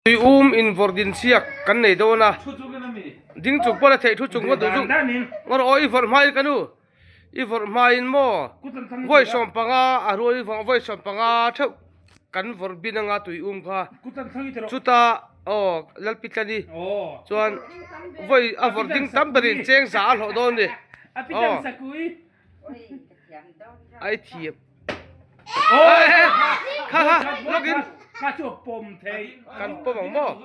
Tui um invawrh din chhiak kan nei dawn a, ding chung pawh la theih thu chung ngawt duh chu ngawt aw i vawrh hmain ka nu i vawrh hmain maw vawi 15 a rual i vawrh vawi 15 theuh kan vawrh bin anga tui um kha chuta aw Lalpitlani chuan vawi a vawrh ding tam berin cheng za a hlawh dawn a ni aw a i thiam. Kha kha lawkin Kha chu a pawm thei. Kan pawm ang maw?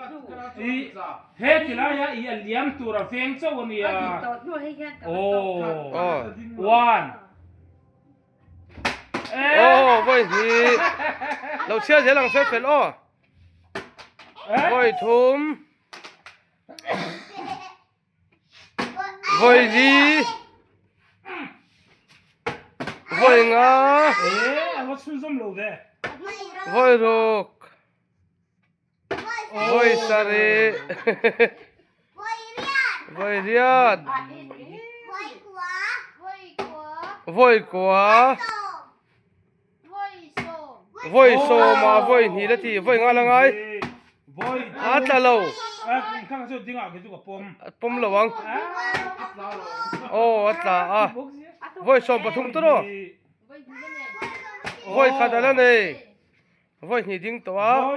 I he ti laia i a liam tur a veng chauh a nia. Aw. One. Aw vawi hnih. Lo chhiar zel ang fel fel aw. Vawi thum. Vawi li vawi nga vawi ruk vawi sarih vawi riat vawi kua Vawi sawma vawi hnih la ti vawi nga la ngai a tla lo a pawm lo ang aw a tla a vawi 13 tawh rawh vawi khat a la nei vawi hnih ding tawh a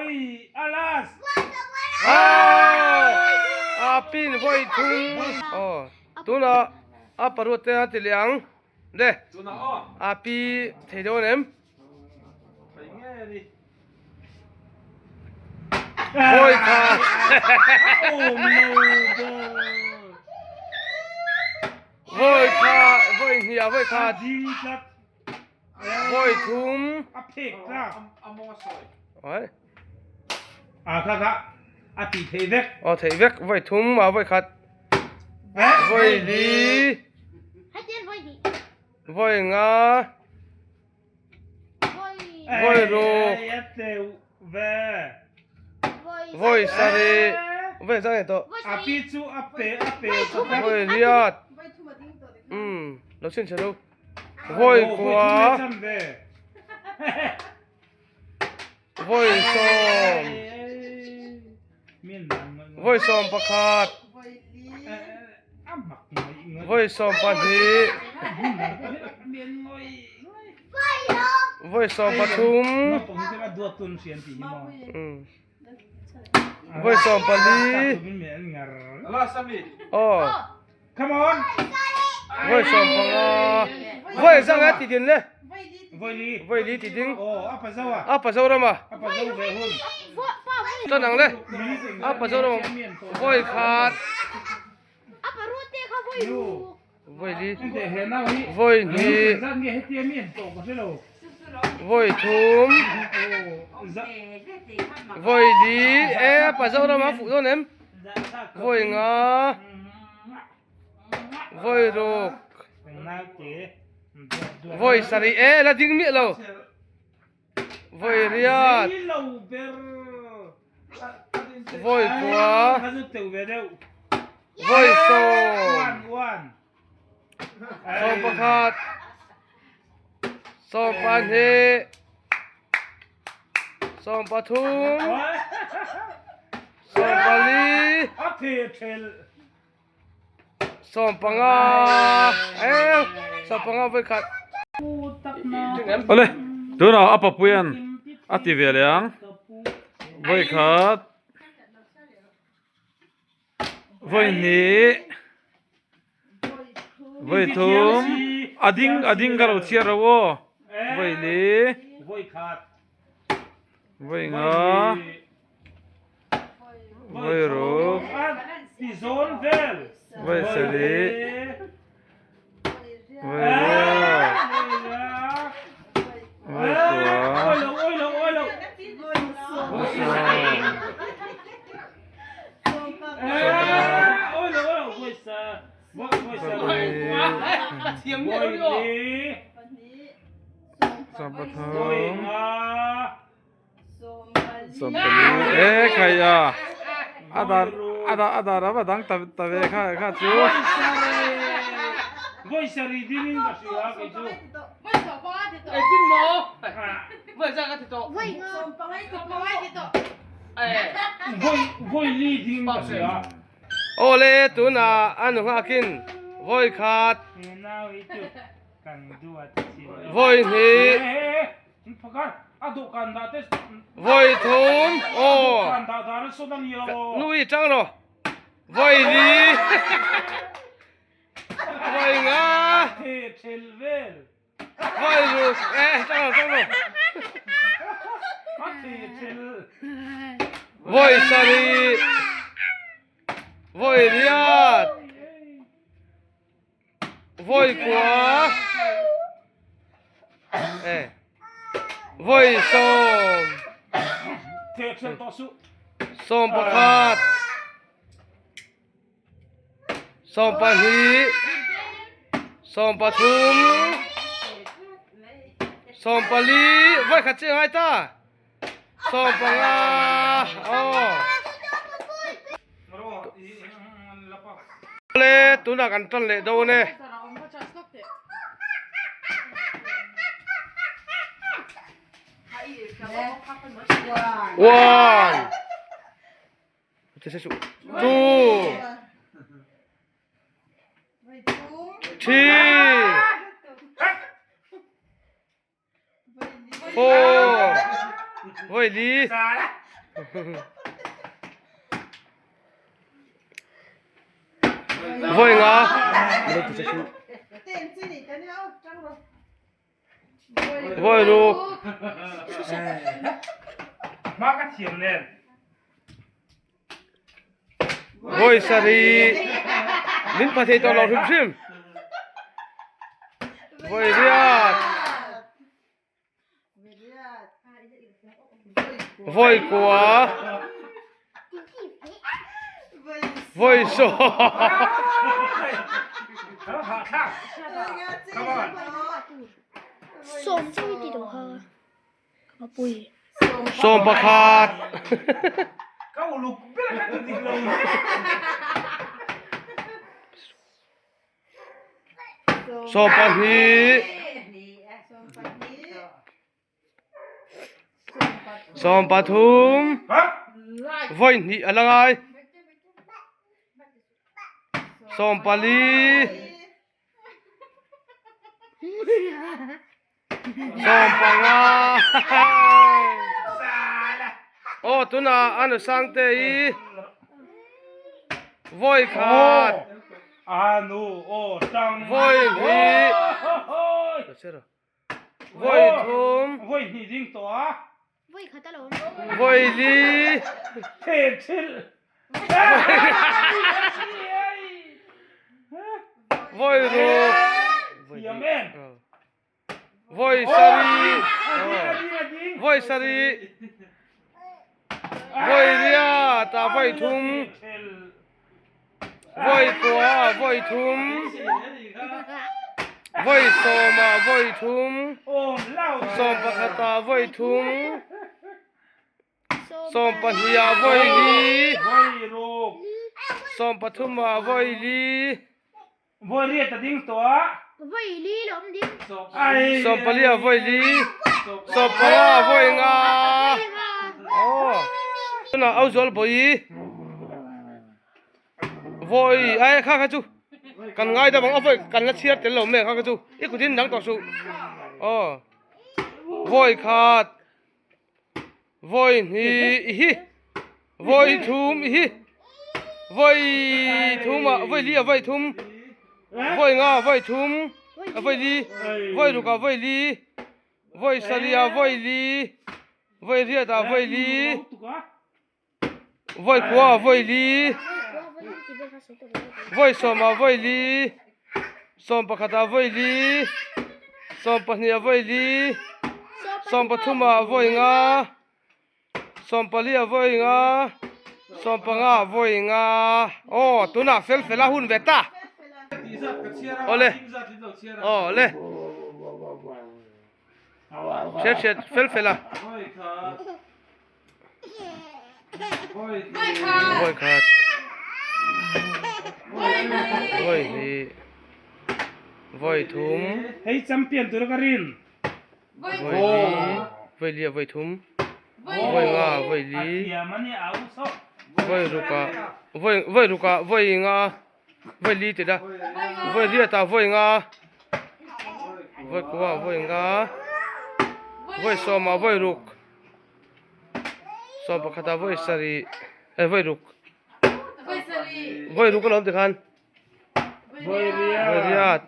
a pin vawi thum aw tunah a paruat te a ti leh ang. Le, a pi thei dawn em? Vawi kha. Vawi kha, vawi hnih, vawi kha. Vawi thum. Oi. A kha kha a ti thei vek. Aw thei vek vawi thum a vawi khat. Vawi li. Vawi nga. Vawi ruk. Vawi sarih. Vawi zang e tawh. A pi chu a pe a pe. Vawi riat. Um lo chin che lo. Vawi kua. Vawi sawm Vawi 11 Vawi 12 Vawi 13 Vawi 14 Aw Vawi 15 Vawi zang a ti din le Vawi li ti ding A pa Zorama Chuan ang le A pa Zorama vawi khat Vawi li Vawi hnih Vawi thum Vawi li E a pa Zorama a fuh dawn em Vawi nga Vawi ruk Vawi sarih e la ding miah lo. Vawi riat. Vawi kua. Vawi sawm. 11. 12. 13. 14. 15 e 15 vawi khat. Awle tunah a papuian a ti ve leh ang vawi khat vawi hnih vawi thum a ding a ding ka lo chhiar ro aw vawi li vawi nga. Vawi ruk vawi sarih vawi riat vawi kua vawi sawm 13 Sawmpali e khai a a dan a dan a dan a va dang ta ta ve kha kha chu. Vawi vawi li ding ka hria. Awle tunah a nu nghakin vawi khat vawi hnih vawi thum aw nu i tang rawh vawi li vawi nga vawi ruk e tang rawh tang rawh vawi sarih vawi riat vawi kua e vawi sawm sawm pakhat 12 13 14 voi khat chi ngai ta 15 aw le tunah kan tan leh dawn e one Two, three, four, voi li. Voi nga. Voi ruk. Voi sarih. Min pha thei tawh lo hrim hrim. Voi riat. Voi kua. Voi sawm. 11. 12. 13 voi hnih a la ngai. 14 15 Aw tunah a nu Sangte i voi khat voi hnih Voi thum. Voi hnih ding tawh a. Voi khat a lo. Voi li. Then thil. Voi ruk. Thiam em. Voi sarih. Voi sarih. Voi riat ah voi thum. Voi kua ah voi thum. Voi sawm ah voi thum. 11 ah voi thum. 12 ah voi li. 13 ah voi li. Voi riat a ding tawh a. Voi li lo awm ding. 14 ah voi li. 15 ah voi nga. Aw. Tunah au zual bawi. Voi ai kha kha chu. Kan ngai da bang a voi kan la chhiar tel lo me kha kha chu. I kutin dang tawh suh. Aw. Voi khat. Voi hnih i hi. Voi thum i hi. Voi thum ah voi li ah voi thum. Voi nga ah voi thum. Voi li. Voi ruk ah voi li. Voi sarih ah voi li. Voi riat ah voi li. Voi kua ah voi li. Voi sawm ah voi li. 11 ah voi li. 12 ah voi li. 13 ah voi nga. 14 ah voi nga. 15 ah voi nga. Aw tunah fel fel a hun ve ta. Awle. Awle. Hriat hriat fel fel a. Voi khat. Voi hnih. Voi thum. Hei champion tur ka rin. Voi li. Voi li ah voi thum. Vawi nga vawi li vawi ruk ah vawi vawi ruk ah vawi nga vawi li tih la vawi riat ah vawi nga vawi kua ah vawi nga vawi sawm ah vawi ruk 11 ah vawi sarih eh vawi ruk vawi ruk alawm tikhan vawi riat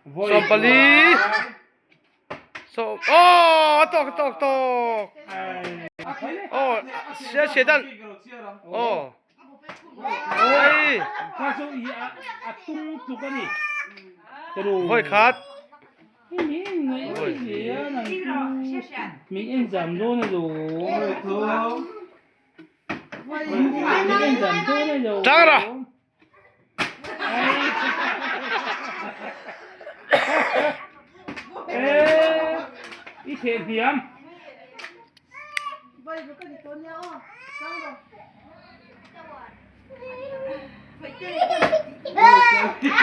14. So oh tawk tawk tawk oh sia sia dan oh oi voi khat tang ra I theh hniam.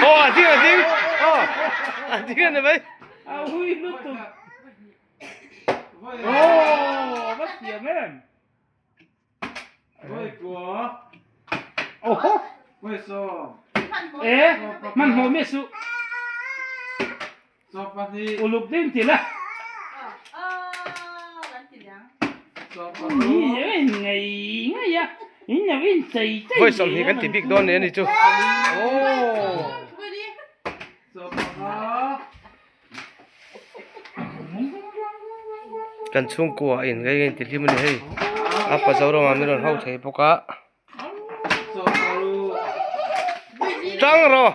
Aw a ding a ding aw a ding a ni mai. A hui lutuk. Aw va thiam em. E hmanhmawh miah suh. Uluk deuh in ti la. Ni in ngei ngei a, in lo in chei chei Vawi 20 kan ti bik dawn nen a ni chu. Aww. Kan chhungkua a in ngei ngei tihlim a ni hei a pa Zorama min rawn ho thei bawk a tang rawh.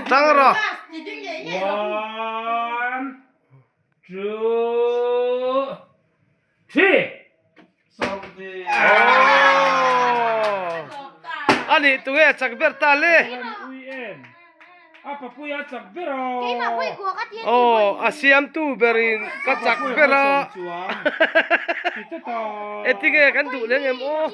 Tang rawh. One, two, three. Aww. Ani tunge chak ber ta le. Aw a siamtu berin ka chak ber a. Engtinge kan duh leng em aw.